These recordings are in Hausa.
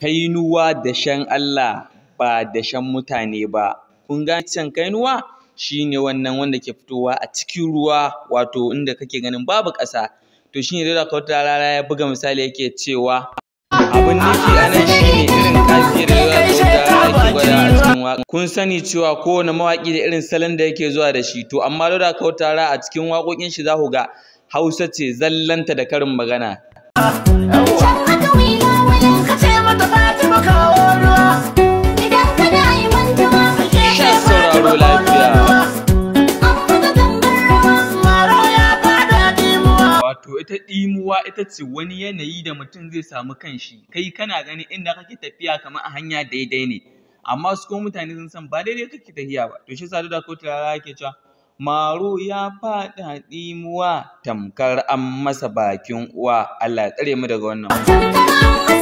Kainuwa dashen Allah ba dashen mutane ba. Kun ga can kainuwa shine wannan wanda ke fitowa a cikin ruwa, wato inda kake ganin babu ƙasa. To shine Dauda Kahutu Rarara ya buga misali yake cewa abin nufi a nan shine irin kafiyar da Dauda Kahutu Rarara yake gwada a cikin waƙa. Kun sani cewa kowane mawaƙi da irin salon da yake zuwa da shi, to amma Dauda Kahutu Rarara a cikin waƙoƙin shi za ku ga Hausa ce zallanta da karin magana. Sha sauraro lafiya. Wato ita ɗimuwa ita ce wani yanayi da mutum zai samu kanshi, kai kana ganin inda kake tafiya kamar a hanya daidai ne, amma su kuma mutane sun san ba daidai kake tafiya ba. To shi yasa Dauda Kahutu Rarara yake cewa Maro ya faɗa ɗimuwa tamkar an masa bakin uwa. Allah ya tsare mu daga wannan.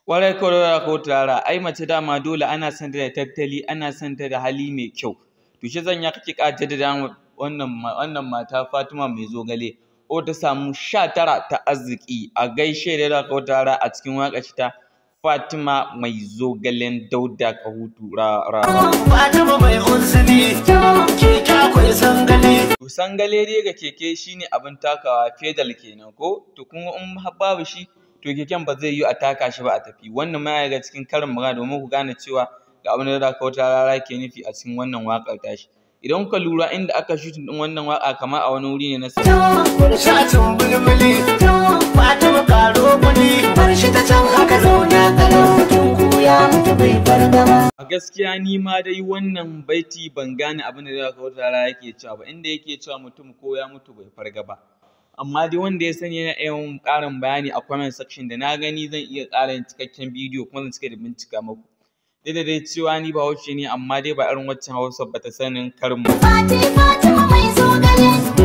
Ƙwarai ko Dauda Kahutu Rarara, ai mace dama dole ana son ta da tattali, ana son ta da hali mai kyau. To shi zan ya kake ƙara jaddada wannan mata Fatima mai zogale ko ta samu 19 ta arziki a gaishe da Dauda Kahutu Rarara a cikin waƙar shi ta Fatima mai zogalen Dauda Kahutu Rarara. Fatima mai unsili, keke akwai sangale. To sangale dai ga keke shine abin takawa, pedal kenan ko? To kuma in babu shi to keken ba zai yiwu a taka shi ba a tafi. Wannan ma yana daga cikin karin magana domin ku gane cewa ga abin da Dauda Kahutu Rarara ke nufi a cikin wannan waƙar tashi. Idan kuka lura inda aka shooting ɗin wannan waƙa kamar a wani wuri ne na Shatin bulbuli, Fatima karo kuɗi, bar shi ta can haka zauna kalau mutum ko ya mutu bai fargaba. A gaskiya ni ma dai wannan baiti ban gane abin da Dauda Kahutu Rarara yake cewa ba, inda yake cewa mutum ko ya mutu bai farga ba. Amma dai wanda ya sani yana iya yin ƙarin bayani a comment section, da na gani zan iya ƙara yin cikakken bidiyo kuma zan cika da bincika muku. Duk da dai cewa ni Bahaushe ne, amma dai ba irin waccan Hausa ba ta sanin karin Fatima mai zogale.